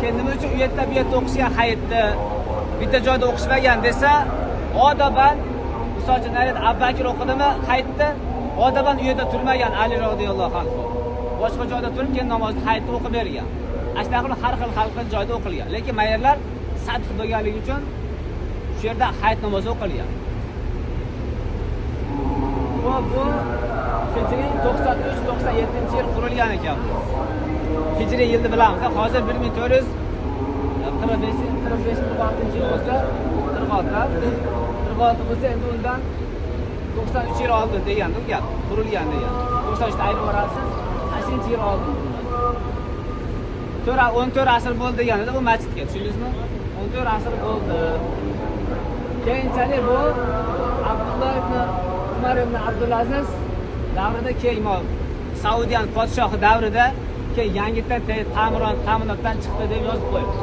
Keyin nima uchun u yerda bu yerda o'qishgan hayitni bitta joyda o'qishmagan desa, odaban misol uchun narida Abu Bakr o'qidimi hayitni, odaban u yerda turmagan Ali roziyallohu anhu. Boshqa joyda turib keyin namozni hayitni o'qib bergan. Ana shunaqa qilib har xil har xil joyda o'qilgan. Lekin mayerlar sath bo'lganligi uchun shu yerda hayit namozi o'qilgan. Bu hijriy 93-97 yil qurilgan ekan bu. Hijriy yilni bilamiz. Hozir 1445 46 yil bo'lsa, 46 bo'lsa endi undan 93 yil oldin degan u gap, qurilgan degan. 93 da ayirib yuborasiz, 8 yil oldin. 14 asr bo'ldi deganida bu masjidga, tushundingizmi? 14 asr bo'ldi. Keyinchalik bu Abdulloh ibn Umar ibn Abdulaziz davrida keyin Saudiyan podshohi davrida keyin yangitdan ta'minotdan chiqdi deb yozib qo'yibdi.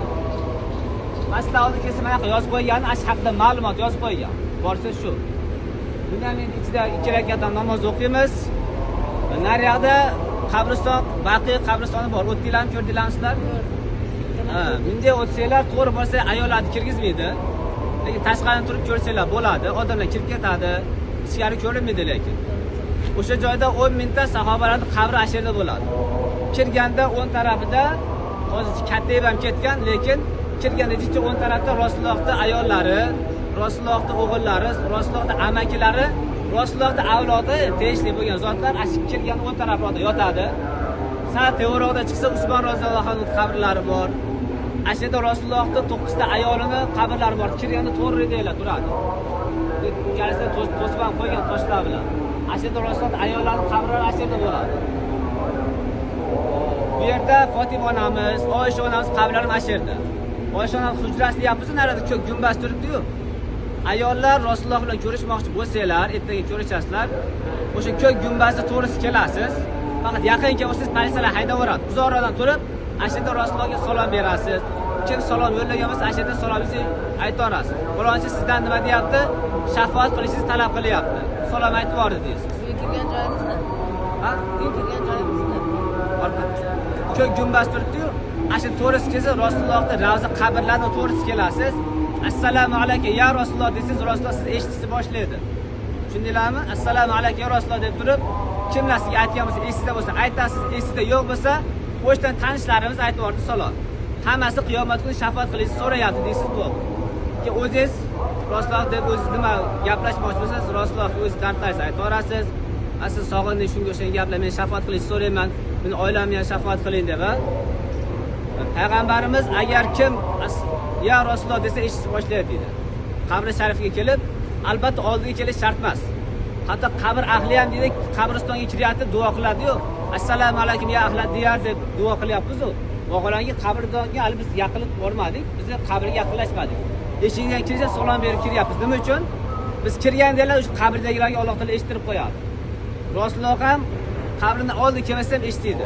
Masjid oldi kelsa mana yoqqa yozib qo'ygan, ash haqida ma'lumot yozib qo'ygan. Borsa shu. Bundan endi ichida 2 rakatdan namoz o'qiymiz. Nariyoqda qabriston, Baqiy qabristoni bor. O'tdinglarmi, ko'rdinglarmi sizlar? Ha, bunday o'tsanglar, to'g'ri borsa ayollarni kirgizmaydi. Lekin tashqaridan turib ko'rsanglar bo'ladi. Odamlar kirib ketadi. Ichkari ko'rinmaydi lekin. O'sha joyda 10 mingta sahobalarning qabri ana yerda bo'ladi. Kirganda o'ng tarafida hozir kattayib ham ketgan, lekin kirganda ichki o'ng tarafda Rasulullohning ayollari, Rasulullohning o'g'illari, Rasulullohning amakilari, Rasulullohning avlodi tegishli bo'lgan zotlar ana shu kirgan o'ng tarafida yotadi. Sal tevaroqda chiqsa Usmon roziyallohu anhu qabrlari bor. Ana shu yerda Rasulullohning 9 ta ayolini qabrlari bor. Kirganda to'g'ri turadi. Ikkalasida to'sib ham qo'ygan toshlar bilan. Ana shu yerda Rasulullohning ayollarining qabrlari ana shu yerda bo'ladi. Bu yerda Fatima onamiz, Oysha onamiz qabrlari ana shu yerda. Oysha onamiz hujrasi deyapmiz, narida ko'k gumbaz turibdi-yu. Ayollar Rasululloh bilan ko'rishmoqchi bo'lsanglar, ertaga ko'rishasizlar. O'sha ko'k gumbazni to'g'risi kelasiz. Faqat yaqin kelsangiz politsiyalar haydaveradi. Uzoqroqdan turib, ana shu yerda Rasulullohga salom berasiz. Kim salom yo'llagan bo'lsa, ana shu yerda salomingizni aytaverasiz. Falonchi sizdan nima deyapti? Shafoat qilishingizni talab qilyapti. Salom aytib yubordi deysiz. Sizga kirgan joyimizda. Ha? Sizga kirgan joyimizda. Orqa. Ko'k gumbaz turibdi-yu. Ana shu to'g'risi kelsa Rasulullohning ravza qabrlarini to'g'risi kelasiz. Assalomu alayka ya Rasululloh desangiz, Rasululloh sizni eshitishni boshlaydi. Tushundinglarmi? Assalomu alayka ya Rasululloh deb turib, kimlar sizga aytgan bo'lsa, esingizda bo'lsa aytasiz, esingizda yo'q bo'lsa, o'shdan tanishlarimiz aytib yubordi salom. Hammasi qiyomat kuni shafoat qilishingizni so'rayapti deysiz, bo'ldi. Keyin o'zingiz Rasululloh deb o'zingiz nima gaplashmoqchi bo'lsangiz, Rasulullohga o'zingiz dardlaringizni aytib yuborasiz. Siz sog'indik, shunga o'xshagan gaplar, men shafoat qilishni so'rayman, meni oilamni ham shafoat qiling deb. Payg'ambarimiz agar kim ya Rasululloh desa eshitib boshlaydi deydi. Qabri sharifiga kelib, albatta oldiga kelish shart emas. Hatto qabr ahli ham deydi, qabristonga kiryapti, duo qiladi-yu. Assalomu alaykum ya ahla diyar deb duo qilyapmiz-u. Vaholanki qabristonga hali biz yaqinlab bormadik, biz qabrga yaqinlashmadik. Eshigidan kirsa salom berib kiryapmiz. Nima uchun? Biz kirgandalar o'sha qabrdagilarga Alloh taolo eshittirib qo'yadi. Rasululloh ham qabrini oldiga kelmasa ham eshitdi.